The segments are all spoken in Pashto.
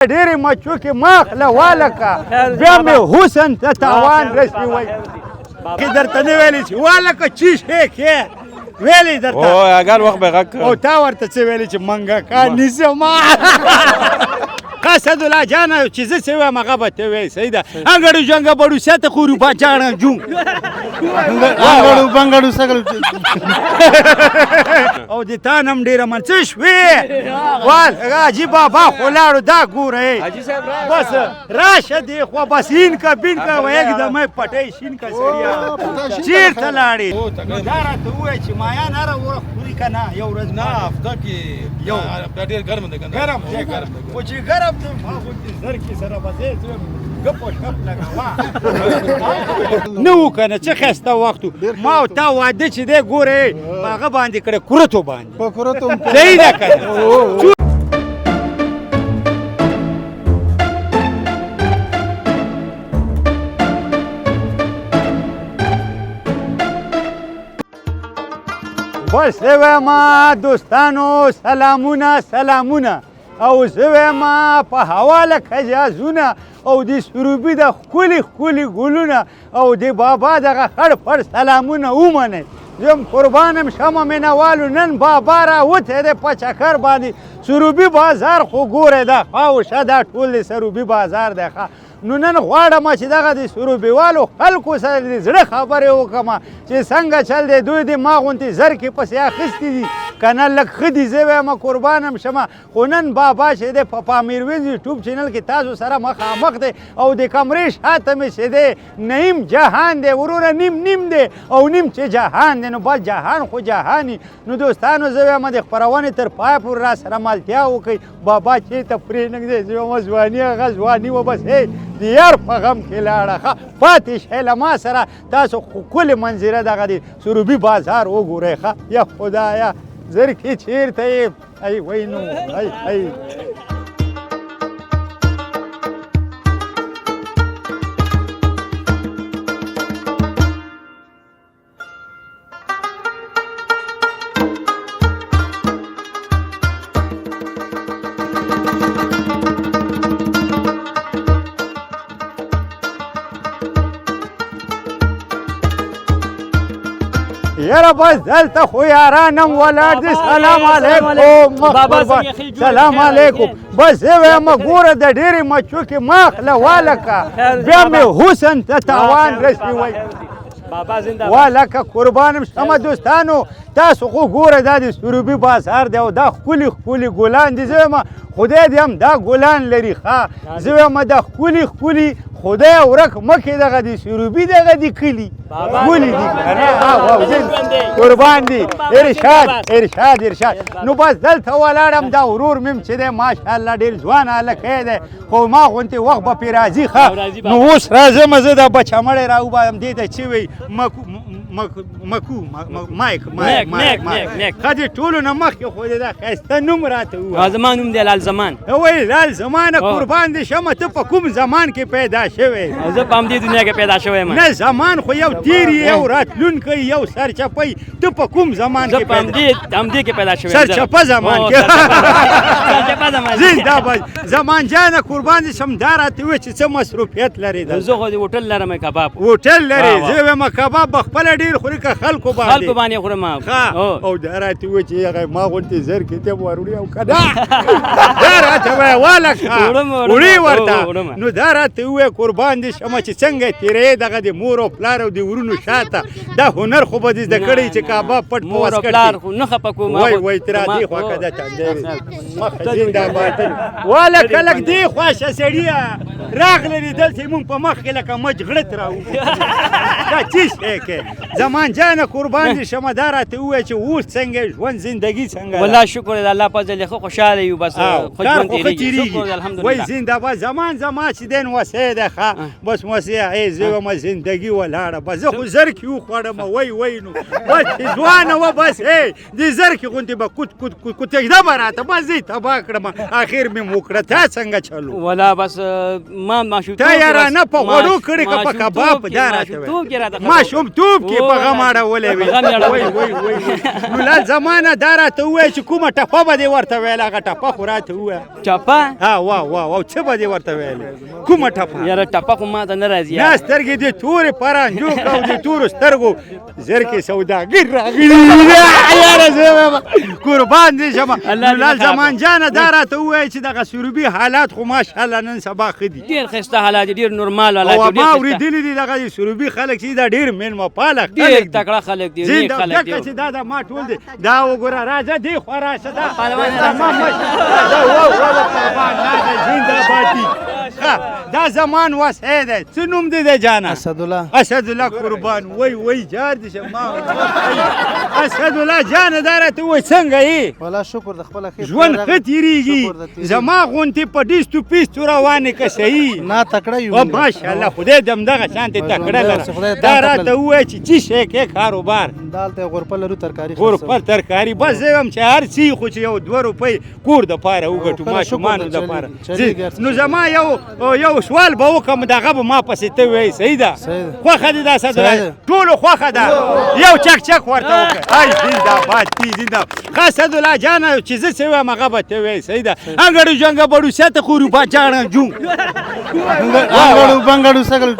ډېرې مچوکې مه اخله والکه، بیا مې حسن ته تاوان رسي. وای کې درته نه ویلي چې والکه چی شی کې ویلي درته؟ او اگر وخت به غږ او تا ورته څه ویلي چې منګه کا نیسم؟ قصد الله جانه، چې زه څه وایم هغه به ته وایې. صحیح ده. انګړو جنګه بړو ساته خورو باچاڼه جون انګړو بنګړو سګل. او د تا نم ډېره من څه شوې؟ وال حاجي بابا خو لاړو، دا ګوره حاجي صاحب بس راشه دی خو بس این کا بین کا و एकदमै پټی شین کا. سړیا چیرته لاړې؟ نو دا راته ووایه چې مایان هره ورځ خوري که نه یو ورځ؟ نه، هفته کې یو. دا ډېر ګرم دی کنه. ګرم دی. ګرم دی. خو چې ګرم دی، ما غوندې زر کې سره به زه ګپ او شپ لګوه نه و که نه؟ څه ښایسته وخت و. ما او تا واده چې دی ګورې په هغه باندې کړی، کورتو باندې. په کورتو. صحیح ده که نه؟ بس وایم دوستانو، سلامونه سلامونه. او زه وایم په هوا لکه جازونه او د سروبي د ښکلي ښکلي ګلونه او د بابا دغه خړ پړ سلامونه ومنئ. زه هم قربانم شمه مینهوالو. نن بابا راوتی دی په چکر باندې سروبي بازار. خو ګوره دا خواوشه دا ټول د سروبي بازار دی. ښه، نو نن غواړم چې دغه د سروبیوالو خلکو سره د زړه خبرې وکړم چې څنګه چل دی. دوی د ما غوندې زر کې پسې اخیستي دي که نه؟ لږ ښه دي. زه وایم قربانم شمه. خو نن بابا چې دی په پامیرویز یوټیوب چینل کې تاسو سره مخامخ دی او د کمرې شاته مې چې دی نعیم جهان دی. وروره نیم نیم دی او نیم چې جهان دی، نو بس جهان خو جهاني. نو دوستانو، زه وایم د خپرونې تر پایه پورې را سره ملتیا وکړئ. بابا چېرته پرېنږدی؟ زه وایم ځواني هغه ځواني وه، بس هی د یار په غم کې لاړه. ښه، پاتې شئ له ما سره. تاسو ښکلې منظره دغه د سروبي بازار وګورئ. ښه، یا خدایه زرکې چېرته یې؟ ای وای نو ای ای. یاره بس دلته خو یاران هم ولاړ دي. سلام علیکم. سلام علیکم. بس زه وایم ګوره د ډېرې مچوکې مه اخله والکه، بیا مې حسن ته تاوان رسي. وای بابا زنده. والکه قربانم شمه. دوستانو، تاسو خو ګوره دا د سروبي بازار دی او دا ښکلي ښکلي ګلان دي. زه وایم خدای دې هم دا ګلان لري. ښه، زه وایم دا ښکلي ښکلي خدای ورک مخکې دغه د سروبي دغه د کلي ښکلي دي که نه؟ قربان دي. ارشاد ارشاد ارشاد. نو بس دلته ولاړم. دا ورور مې چې دی ماشاءالله ډېر ځوان هلکی دی، خو ما غوندې وخت به پرې راځي. ښه، نو اوس راځم زه دا بچه مړی راوباسم. دې ته چې وایي مکو مکو مایک مایک مایک مایک. ښه، د ټولو نه مخکې خو دې دا ښایسته نوم راته ووایه. زما نوم دی لال زمان. وایي لال زمانه، قربان دې شمه. ته په کوم زمان کې پیدا شوی؟ زه په همدې دنیا کې پیدا شوی یم. نه، زمان خو یو تیر، یو راتلونکی، یو سرچپی. ته په کوم زمان زه کې په پیدا؟ همدې کې پیدا شوی یم. سرچپه زمان کې. سرچپه زمان. زنده باد زمان جانه، قربان دې شم. دا راته ووایه چې څه مصروفیت لرې دلته؟ زه خو د هوټل لرم، کباب. هوټل لرې؟ زه وایم کباب به خپله ډېر خوري که خلکو باندې؟ خلکو باندې خورم. ښه، او دا راته ووایه چې هغه ما غوندې زر کې ته وروړي او که نه؟ دا راته ووایه والکه. وړم، وړم. وړي ورته؟ وړم. نو دا راته ووایه قربان دې شمه چې څنګه تېرې دغه د مور او پلار او د ورونو شاته؟ دا هنر خو به دې زده کړی چې کباب پټ په مور او واسکټ پلار کې. خو نه خفه کوم. وای وای، تر دې خوا که دا چاندې مخه. زنده باد والا. کلک دې خوا شه سړیه. راغله دې دلته مونږ په مخ کې لکه مچ غړت راووت. دا څه شی کې؟ زمان جانه، قربان دې شمه. دا راته ووایه چې اوس څنګه ژوند زندگی څنګه ده؟ والله شکر دی الله فضل، ښه خوشاله یو بس. او ښه کار ژوند خو ښه تېرېږي، شکر دی. تېرېږي. الحمدلله. وای زنده باد زمان. زما چې دی نو وسه ده. ښه، بس وسه ای زه وایم زندگی ولاړه. بس زه خو زر کې وخوړم. وای وای، نو بس چې ځوانه وه، بس ای د زر کې غوندې به کوت کوت کوت کوت ده به راته. بس زه یې تباه کړم، اخر مې وکړه. تا څنګه چلو؟ ولا بس ما ماشومتوب تا یارانه په غوړو کړې که په کباب؟ دا راته وایه. ماشومتوب کې په غم اړولی وي. وای وای وای. نو لال زمانه دا راته ووایه چې کومه ټپه به دې ورته ویله، هغه ټپه خو راته ووایه. ټپه؟ ها، وا وا وا، څه به دې ورته ویلې، کومه ټپه؟ یاره ټپه خو ما ته نه راځي. نه، سترګې دې تورې پرانجو که او دې تورو سترګو زر کې سوداګر راغلي. یاره زه قربان دې شم. لال زمان جانه دا راته ووایه چې دغه سروبي حالات خو ماشاءالله نن سبا ښه دي. ډېر ښایسته حالات دي، ډېر نورمال حالات دي. او ما اورېدلي دي دغه سروبي خلک چې دا ډېر مېلمه پاله خلک، ډېر تکړه خلک دي، نیک خلک دي. چې دا دا ما ټول دي، دا وګوره، راځه دې خوا راشه، دا زنده باد دي. دا زمان وسه دی. څه نوم دی دی جانه؟ اسدالله. اسدالله قربان. وای وای، جار دې شه. ما اسدالله جانه دا راته ووایه څنګه یې؟ والله شکر د خپله ښه ژوند ښه تېرېږي. زما غونتې په ډیستو پیستو روانې که صحیح؟ نه، تکړه یو. ماشاءالله، خدای دې همدغه شانتې تکړه لره. دا راته ووایه چې څه شی کې کاروبار؟ دلته غرفه لرو، ترکاري. غرفه ترکاري. بس زه وایم چې هر څه خو چې یو دوه روپۍ کور دپاره وګټو، ماشومانو دپاره. نو زما یو سوال به وکړم، دغه به ما پسې ته وایې. صحیح ده؟ خوښه دې ده اسدالله؟ ټولو خوښه ده؟ یو چک چک ورته وکړه. ای زنده باد دي، زنده. ښه اسدالله جانه، چې زه څه وایم هغه به ته وایې. صحیح ده؟ انګړو جنګه بړو ساته خورو باچاڼه جون انګړو بنګړو سګل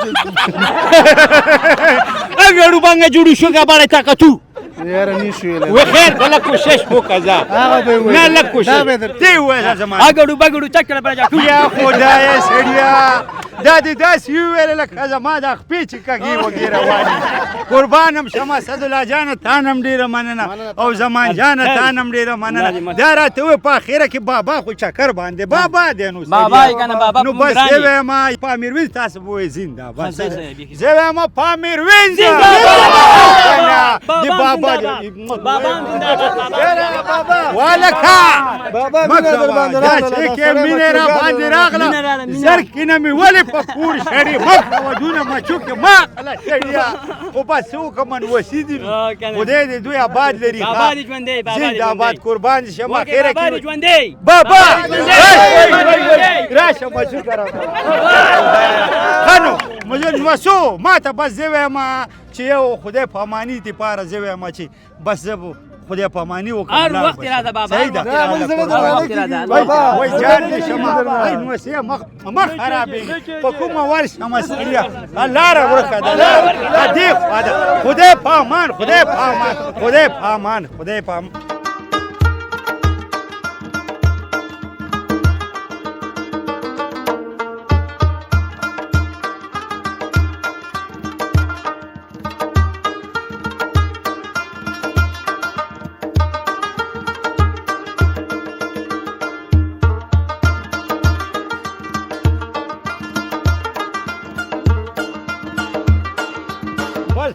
انګړو بنګ جوړو شوګه باندې طاقتو. یاره نشو ویلی. و خیر، لږ کوشش وکړه. ځه، نه، لږ کوشش دی ووایه زما. اګړو بګړو چکره برجا. یا خدایه سړیه، دا دې داسې وویل لکه زما دا خپې چې کږې وږې روانې. قربانم شم اسدالله جانه، تا نه هم ډېره مننه، او زمان جانه تا نه هم ډېره مننه. دا راته ووایه په اخره کې بابا خو چکر باندې بابا دی. نو بابا یې که نه بابا. نو بس زه وایم پامیر وینځ تاسو به وایئ زنده باد. زه وایم پامیر وینځ د بابا دی. ولکه دا چې کې مینه را باندې راغله، زر کې نه مې ولې په کور شړې مه کوه دونه مچوکې مه اخله شړیا. خو بس څه وکړم، وسي دي، خدای دې دوی آباد لري. زنده آباد، قربان دې شم. اخره کې بابا راشه مچوکه راکړه. ښه نو نو ما ته بس زه وایم چې یو خدای په اماني دپاره زه وایم چې بس زه خدای په اماني وکړم. هر وخت راځه بابا. صحیح ده. وای جان دې شمه، ای نو مخ مخ خرابېږي په کومه ورشمه سړیه، لاره ورکه ده دې خوا ده. خدای په امان، خدای په امان، خدای په امان، خدای په امان.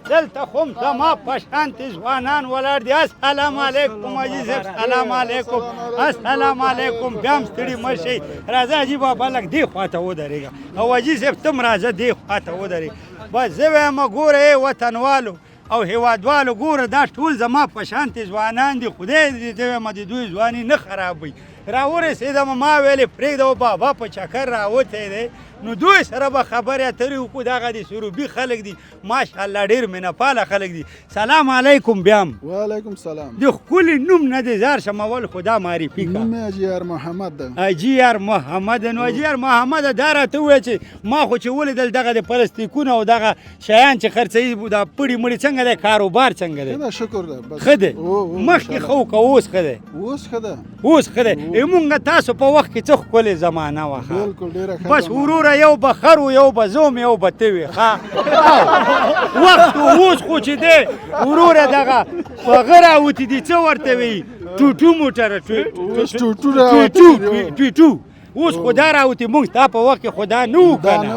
دلته خو هم زما په شانتې ځوانان ولاړ دي. السلام علیکم حاجي صاحب. السلام علیکم. السلام علیکم. بیا هم ستړي مه شئ. راځه حاجي بابا لږ دې خواته ودرېږه، او حاجي صاحب ته هم راځه دې خواته ودرېږه. بس زه وایم ګوره ای وطنوالو او هېوادوالو، ګوره دا ټول زما په شانتې ځوانان دي. خدای دې زه وایم د دوی ځواني نه خرابوي. راورسېدم، ما ویلې پرېږده بابا په چکر راوتی دی، نو دوی سره به خبرې اترې وکړو. دغه د سروبي خلک دي، ماشاءالله ډېر مینه پاله خلک دي. سلام علیکم. بیا هم وعلیکم سلام. د ښکلي نوم نه دې ځار شم، اول خدا معرفي کړه. نوم مې حاجي یار محمد ده. حاجي یار محمد. نو حاجي یار محمد دا راته ووایه چې ما خو چې ولیدل دغه د پلاستیکونه او دغه شیان چې خرڅوي، دا پړي مړي څنګه دی، کاروبار څنګه دی؟ ښه ده، شکر ده. ښه دی؟ مخکې ښه و که اوس ښه دی؟ اوس ښه ده. اوس ښه دی. مونږ تاسو په وخت کې څه ښکلې زمانه وه. بالکل ډېره ښه. بس وروره یو به خر و، یو به زوم، یو به ته وې. ښه وخت اوس خو چې دی وروره دغه هغه راوتي دي، څه ورته وایي، ټوټو موټر، ټوټو. اوس خو دا راوتي. مونږ تا په وخت کې خدا نه وو که نه،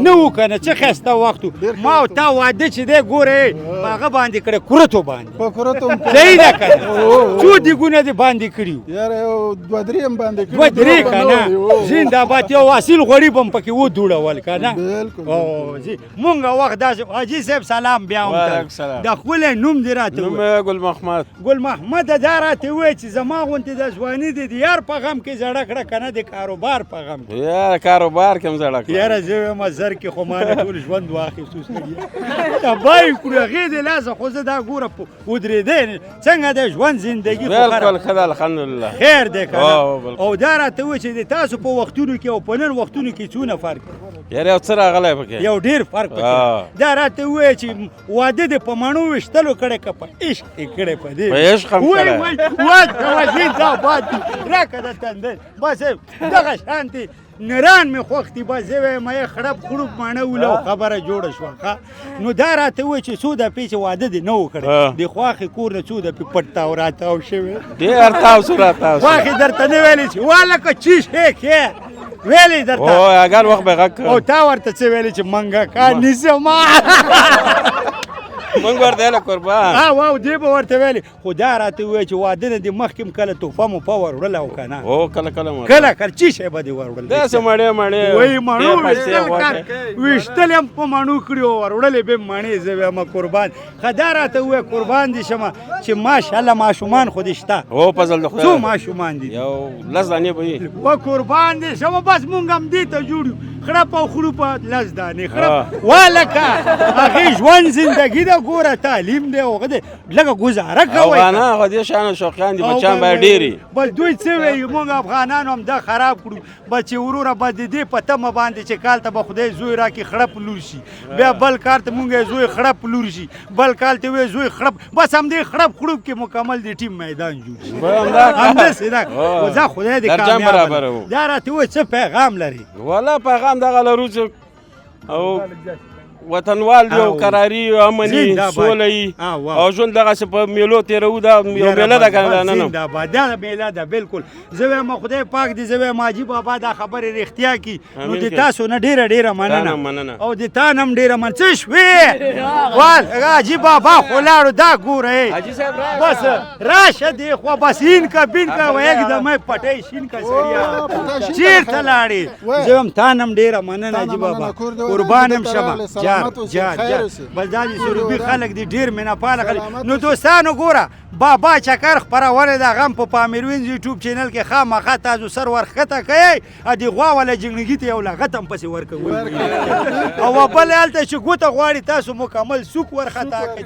نه وو که نه. څه ښایسته وخت و. ما او تا واده چې دی ګوره په هغه باندې کړی، کرتو باندې. صحیح ده که نه؟ څو دیګونه دې باندې کړي وو؟ یاره یو دوه درې هم باندې کړي. دوه درې که نه؟ زنده باد. یو اصیل غوړي به هم پکې ودوړول که نه؟ مونږ وخت داسې. حاجي صاحب سلام. بیا هم د ښکلی نوم دې راته ووایه. نوم ګل محمد. ګل محمد، دا راته ووایه چې زما غوندې د ځواني دې د یار په غم کې زړه کړه که نه د کاروبار په غم کې؟ یاره کاروبار کې هم زړه کړه. یاره زه وایم زر کې خو ما نه ټول ژوند واخیستو سړیه، تباه یې کړو هغې د لاسه. خو زه دا ګوره ودرېدی نه، څنګه د ژوند زندګي خو بالکل ښه ده الحمدلله، خیر دی که نه؟ هو، بالکل. او دا راته ووایه چې د تاسو په وختونو کې او په نن وختونو کې څونه فرق؟ یاره یو څه راغلی پکې، یو ډېر فرق پکې. دا راته ووایه چې واده دې په مڼو ویشتلو کړی که په عشق یې کړی؟ په دې په عشق هم وای کړی. وای وای زنده باد دي، راکه د تندی. بس دغه شانتي نران مې خوښ دي. بس زه وایم یې خړپ خړوپ مڼه وله او خبره جوړه شوه. ښه نو دا راته ووایه چې څو دفعې چې واده دې نه و کړی، د خواښې کور نه څو دفعې پټ تاو راتاو شوی؟ ډېر تاو شو راتاو شو. خواښې درته نه ویلې چې والکه چی شی کې ویلې درته؟ او اګر وخت به غږ او تا ورته څه ویلې چې منګه کا نیسم؟ مونږ ورته ویله قربان. ها واو دې به ورته ویلې. خو دا راته ووایه چې واده نه دې مخکې هم کله تحفه موفه وروړله او که نه؟ هو کله کله مو کله کله. چی شی به دې وروړل؟ داسې مړې مړې وایي مڼو ډېر پیسې ویشتل غواړي. کار ویشتل هم په مڼو کړي او وروړلې به مڼې. زه وایم قربان. ښه دا راته ووایه قربان دې شمه چې ماشاءالله ماشومان خو دې شته؟ هو فضل د خدای. څو ماشومان دي؟ یو لس دانې به وي. و قربان دې شمه، بس مونږ هم دې ته جوړ یو. خړپ او خړوپه لس دانې خړپ ولکه هغې ژوند زندګي ده. ګوره تعلیم دی او هغه دی، لږه ګوزاره کوئ. افغانان خو دې شانو شوقیان دي، بچیان باید ډېر وي. بس دوی څه وایي، موږ افغانانو هم دا خراب کړو. بس چې وروره بس د دې په تمه باندې چې کال ته به خدای زوی راکړي خړپ لور شي، بیا بل کال ته مونږ یې زوی خړپ لور شي، بل کال ته وایي زوی خړپ، بس همدې خړپ خړوپ کې مکمل د ټیم میدان جوړ شي. همداسې ده. خو ځه خدای دې درجام کامیابه برابر کړه. وو. دا راته ووایه څه پیغام لري؟ والا پیغام دغه لرو چې او وطنوال دی او او قراري او امن وي، زنده باد. سوله وي واو. او ژوند دغسې په میلو تېروو. دا یو میله ده که نه دا نن هم. زنده باد، دا میله ده بالکل. زه وایم خدای پاک دې، زه وایم حاجي بابا دا خبرې رښتیا کړي. نو آمین د کړي. تاسو نه ډېره ډېره مننه. تا نه مننه. او د تا نه هم ډېره مننه. څه شوې وال حاجي بابا خو لاړو. دا ګوره حاجي صاحب راشه. بس راشه دې خوا، بس این کا بین کا و یک دمه پټی شین کا سړیا پټی شین کا چیرته خیر. لاړې؟ وای. زه هم تا نه هم ډېره مننه تا نه حاجي بابا، مننه، کور دې ودان، قربان هم دلته شمه. راغلې، جار سلامت اوسې، جار خیر جار. اوسې. بس دا دې کور دې سروبي ودان. خلک دي، ډېر مینه پاله خلک. سلامت نو اوسې. دوستانو ګوره بابا چکر خپرونه ده غم په پامیروینز یوټیوب چینل کې خامخا تاسو سر ورښکته کوئ. د غوا والا جنګي ته یو لغت هم پسې ورکوئ او بل هلته چې ګوته غواړي تاسو مکمل سوک ورخطا کړئ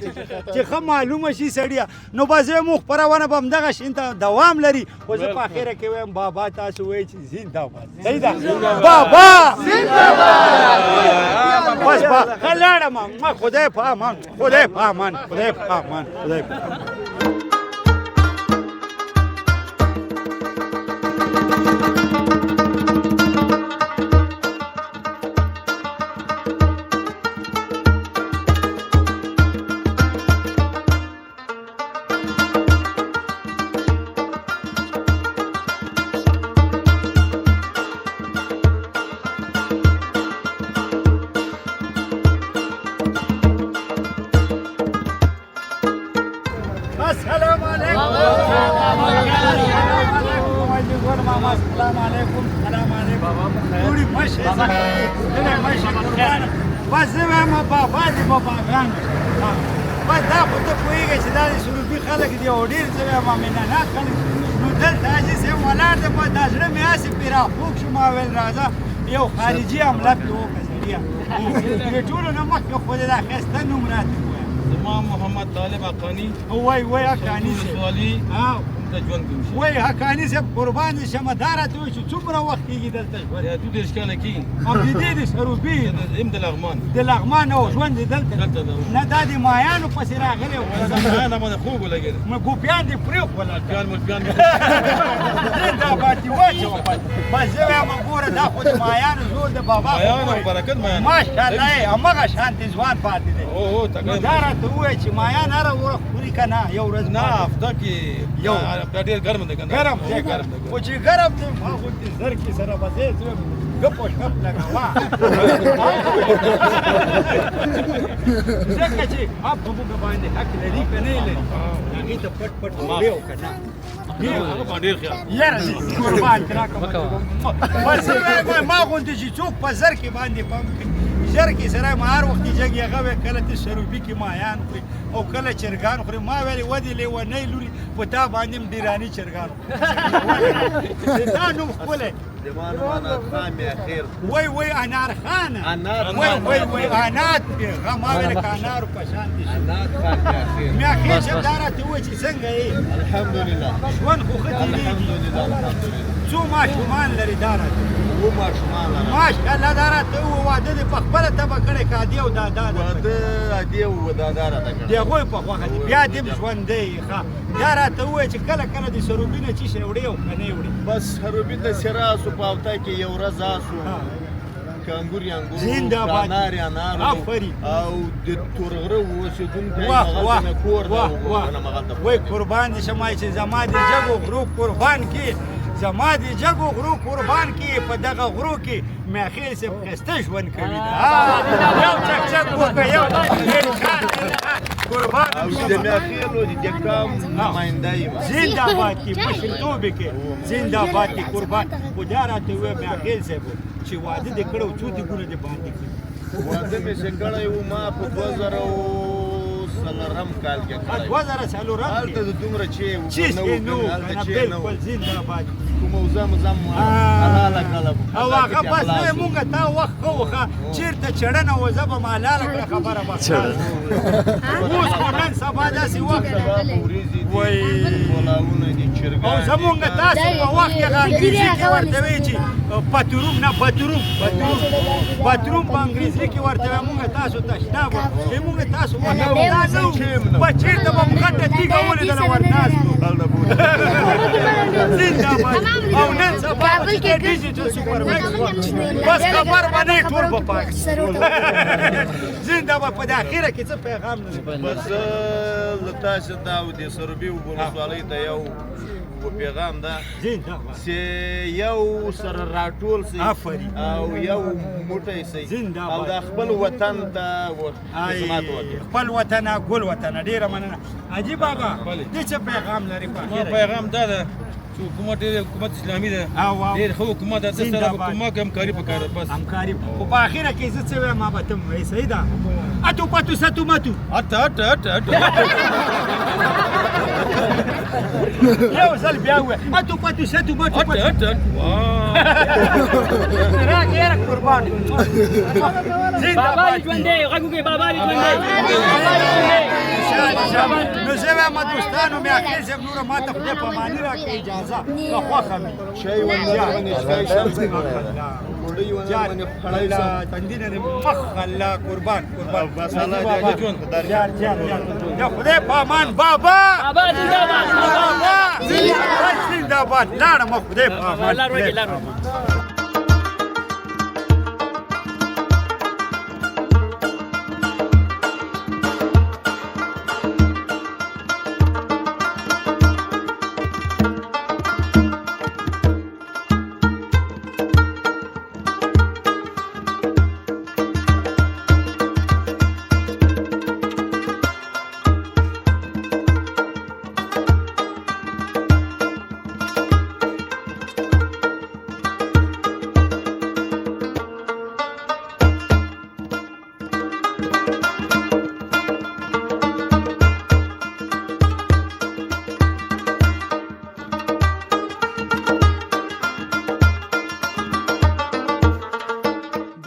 چې ښه معلومه شي سړیه. نو بس مو خپرونه به همدغه شین ته دوام لري. خو زه په اخره کې وایم بابا تاسو وایئ چې زنده باد. صحیح ده بابا، بس با ښه لاړم. خدای په امان، خدای په امان، خدای په امان، خدای په امان. السلام علیکم، السلام علیکم، السلام علیکم. جوړي مشه ستړی مشه قربانه. بس زه وایم بابا دې باباګان. بس دا خو ته پوهېږې چې دا د سروبي خلک دي او ډېر زه وایم مینه ناک خلک. نو دلته حاجي صاحب ولاړ دی، بس دا زړه مې هسې پرې راخوږ شو. ما ویل راځه یو خارجي حمله پرې وکړه سړیه. د ټولو نه مخکې خو دې دا ښایسته نوم راته ووایه. زما محمد طالب حقاني. وای وای حقاني صاحب. ولسوالي د ژوند کوم شي. وای حقاني صاحب قربان دې شمه. دا راته ووایه چې څومره وخت کېږي دلته ژوند؟ یا 32 کاله کېږي. او د دې د سروبي؟ هم د لغمان. د لغمان او ژوند دې دلته؟ دلته ده. نه دا د مایانو پسې راغلی و؟ مایان باندې خوب ولګېد. ما ګوپیان دې پرېښول؟ پیان ملپیان. دا باندې واچوه. بس زه وایم ګوره دا خو د مایانو زور د بابا خو مایانو ګوره. برکت مایانو. ماشاءالله هماغه شانتې ځوان پاتې دی. او هو نو تکړه. دا راته ووایه چې مایان هره ورځ خوري که نه یو ورځ؟ نه هفته کې یو. دا ډېر ګرم دی کنه. ګرم دی، ګرم دی. خو چې ګرم دی ما غوندې زر کې سره بس ګپ او شپ لګوه، ځکه چې اب په موږ باندې حق لري که نه لري؟ هغې ته پټ پټ وړې او که نه؟ هغه ډېر خیال. یاره قربان دې راکړه. بس ما غوندې چې څوک په زر کې باندې پم کوي زر کې سره ما هر وخت جګ هغه وی کله ته سروبي کې مایان خوري او کله چرګان خوري. ما ویلې ودې لیونی لوري په تا باندې هم ډېراني چرګان خوري. دا نوم ښکلی زما نوم انار خان میاخېل. وای وای انار خان. انار وای خان. وای وای انات پیغام ویل که انارو په شان دي. انار خان میاخېل. میاخېل صاحب دا راته ووایه چې څنګه یې؟ الحمدلله. ژوند خو ښه تېرېږي. الحمدلله الحمدلله. څو ماشومان لرې؟ دا راته ووایه. اووه ماشومان لرم. ماشاءالله. دا راته ووایه، واده دې په خپله تبه کړی که ادې او دادا درته؟ واده ادې او دادا راته د کړی. هغوی په خوښه دي، بیا دې هم ژوندی یې. ښه، دا راته ووایه چې کله کله د سروبي نه څه شی وړې او که نه یې وړې؟ بس سروبي ته چې راسو په هفته کې یو ورځ راسو، که انګور یې انګور، زنده که باد. انار یې انار. آفرین. او د تور غره اوسېدونکی واه واه مغلته مې کور ده. واه واه. مغلته. وای قربان دې شم چې زما د جګو غرو قربان کې، زما د جګو غرو قربان کې، په دغه غرو کې میاخېل صاحب ښایسته ژوند کوي. دا یو چک چک وکړه، یو قربان. او د میاخېلو د قوم نماینده یم. زنده باد کې مشرتوب کې، زنده باد کې قربان. خو دا راته ووایه میاخېل صاحب چې واده دې کړی او څو دیګونه دې باندې کړي؟ واده مې چې کړی و ما په 2004 کال کې کړی. 2004 هلته کې د دومره چې چیز نه یې و نو کنه، هلته کنه چې نه و. بالکل زنده باد. کومه وزه مزه مو حلاله کړله. او هغه بس نه مونږ تا وخت ښه وښه چېرته چړنه وزه به مې حلاله کړه، خبره به اوس خو نن سبا داسې وخت وریځې دي، وای. پلاوونه دي، چرګان او دي. زمونږ تاسو په وخت کې هغه انګریزي کې ورته وایي چې پتروم، نه بتروم، بتروم بتروم په انګریزي کې ورته وایي. مونږ تاسو تشناب مونږ تاسو وخت دا نه وو په چېرته به مو غټه تیږه ولیدله ورناست وو. زنده باد. او نن سبا چې د ډیجیټل سوپر مکس بس خبر به نه ټول به پاک. زنده باد. په د اخره کې څه پیغام لرې؟ بس له تاسو ته او د سروبي ولسوالۍ ته یو پیغام ده زنده باد. چې یو سره راټول سي آفرین. او یو موټی سي زنده او باد. د خپل وطن ته خدمت وکړي. خپل وطن ګل وطن. ډیره مننه حاجي بابا. دې څه پیغام لري په ما اخره کې؟ پیغام دا ده چې حکومت ډېر حکومت اسلامي ده، او. ډېر ښه حکومت ده، زنده سره باد. حکومت همکاري پکار ده بس. همکاري. خو په اخره کې زه څه وایم، ما به ته وایې. صحیح ده؟ اتو پتو ستو متو. اته اته اته اته. یو ځل بیا ووایه، اتو پتو ستو متو. اته اته اته. واه. راغی یاره قربان. زنده بابا باد. دې ژوندی، غږ وکړئ، بابا دې ژوندی. نو زه وایم دوستانو میاخېل صاحب نوره ماته خدای په اماني راکړه اجازه که خوښه مې. چای ونه باندې چای شم، ډوډۍ ونه باندې خوړی شم. تندی نه دې مخ الله. قربان قربان. بس الله دې ژوند. جار جار جار. یا خدای په امان بابا. بابا زنده باد. بابا زنده باد. لاړم خدای په امان. لار ورکړئ، لار ورکړئ.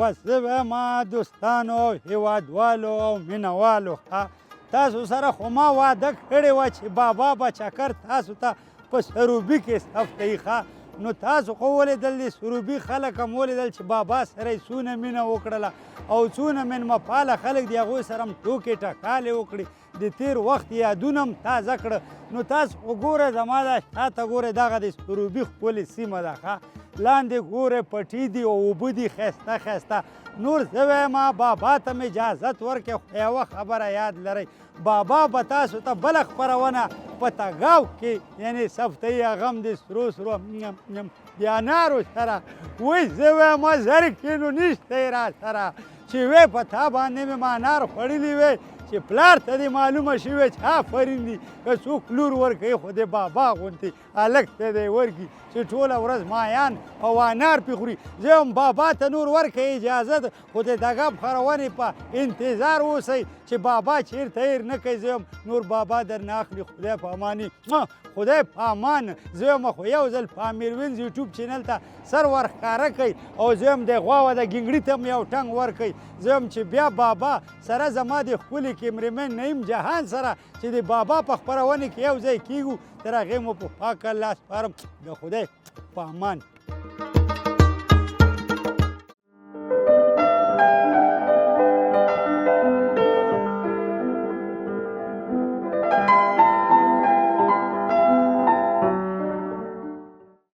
بس زه وایم دوستانو، هیوادوالو او مینهوالو، تاسو سره خو ما وعده کړې وه چې بابا به چکر تاسو ته په سروبي کې ثبتوي. ښه، نو تاسو خو ولیدل، د سروبي خلک هم ولیدل چې بابا سره یې څونه مینه وکړله او څونه مېلمهپاله خلک دي. هغوی سره هم ټوکې ټکالې وکړې، د تېر وخت یادونه هم تازه کړه. نو تاسو خو ګوره زما دا شاته ګوره، دغه د سروبي ښکلې سیمه ده. ښه، لاندې ګوره پټي دي او اوبه دي ښایسته ښایسته. نور زه وایم بابا ته مې اجازت ورکړئ، خو یوه خبره یاد لرئ، بابا به تاسو ته بله خپرونه په تګاو کې یعنې ثبتوي، هغه هم د سرو سرو د انارو سره. وایي زه وایم زر کښې نو نشته یې را سره چې وی په تا باندې مې ما انار خوړلي وی. چې چې پلار ته دې معلومه شوې چې آفرین دي، که څوک لور ورکوي خو د بابا غوندې هلک ته دې ورکړي چې ټوله ورځ مایان او انار پې خوري. زه هم بابا ته نور ورکوي اجازه ده، خو د دغه خپرونې په انتظار اوسئ چې بابا چېرته هېر نه کوي. زه هم نور بابا درنه اخلي. خدای په اماني، خدای په امان. زه هم خو یو ځل په امیر وینز یوټیوب چینل ته سر ورښکاره کوي او زه هم د غوا د ګنګړي ته هم یو ټنګ ورکوي. زه هم چې بیا بابا سره زما د ښکلي کیمرمین نعیم جهان سره چې د بابا په خپرونې کې یو ځای کېږو، تر هغې مو په پاکه الله سپارم، د خدای په امان.